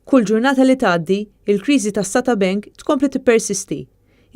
Kull ġurnata li tgħaddi, il-kriżi tas-Sata Bank tkompli tippersisti.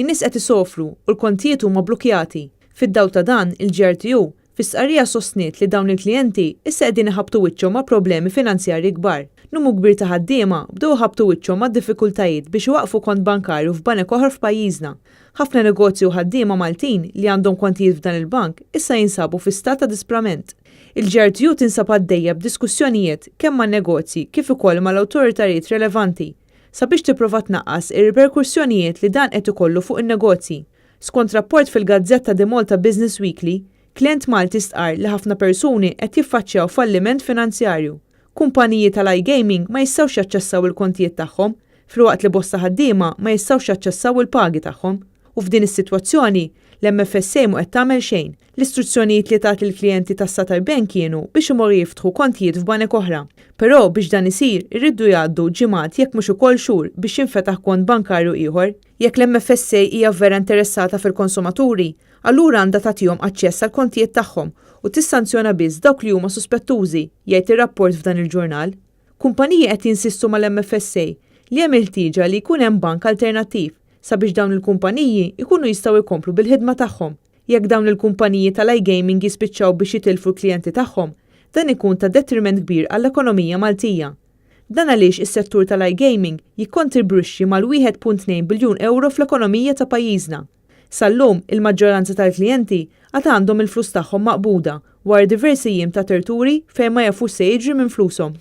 In-nies qed isofru u l-kontijiet huma blukkjati. Fid-dawl ta' dan, il-GRTU fi stqarrija sostniet li dawn il-klijenti issa qegħdin iħabbtu wiċċhom ma' problemi finanzjarji kbar. Numru kbir ta' ħaddiema bdew iħabbtu wiċċhom ma' diffikultajiet biex iwaqqfu kont bankarju f'banek oħra f'pajjiżna. Ħafna negozji u ħaddiema Maltin li għandhom kontijiet f'dan il-bank issa jinsabu fi stat ta' disprament. Il-GRTU tinsab għaddejja b'diskussjonijiet kemm man-negozji kif ukoll mal-awtoritajiet relevanti sabiex tipprova tnaqqas ir-riperkussjonijiet li dan qed ikollu fuq in-negozji. Skont rapport fil-gazzetta The Malta Business Weekly, klient Malti stqarr li ħafna persuni qed jiffaċċjaw falliment finanzjarju. Kumpaniji tal-iGaming ma jistgħux jaċċessaw il-kontijiet tagħhom filwaqt li bosta ħaddiema ma jistgħux jaċċessaw il-pagi tagħhom. U f'din is-sitwazzjoni, l-MFSA mhu qed tagħmel xejn. L-istruzzjonijiet li tat lill-klijenti tas-Satar Bank kienu biex imorru jiftħu kontijiet f'banek oħra. Però biex dan isir, irridu jgħaddu ġimgħat jekk mhux ukoll xhur biex jinfetaħ kont bankarju ieħor. Jekk l-MFSA hija vera interessata fil-konsumaturi, allura għandha tagħtihom aċċess għall-kontijiet tagħhom u tissanzjona biss dawk li huma suspettużi, jgħid ir-rapport f'dan il-ġurnal. Kumpaniji qed jinsistu mal-MFSA li hemm il-ħtieġa li jkun hemm bank alternattiv sabiex dawn il-kumpaniji jkunu jistgħu jkomplu bil-ħidma tagħhom. Jekk dawn il-kumpaniji tal-iGaming jispiċċaw biex jitilfu l-klijenti tagħhom, dan ikun ta' detriment kbir għall-ekonomija Maltija. Dan għaliex is-settur tal-iGaming jikkontribwixxi mal-1.2 biljun ewro fl-ekonomija ta' pajjiżna. Sal-lum, il-maġġoranza tal-klijenti għad għandhom il-flus tagħhom maqbuda wara diversi jiem ta' terturi fejn ma jafux se jiġri minn flushom.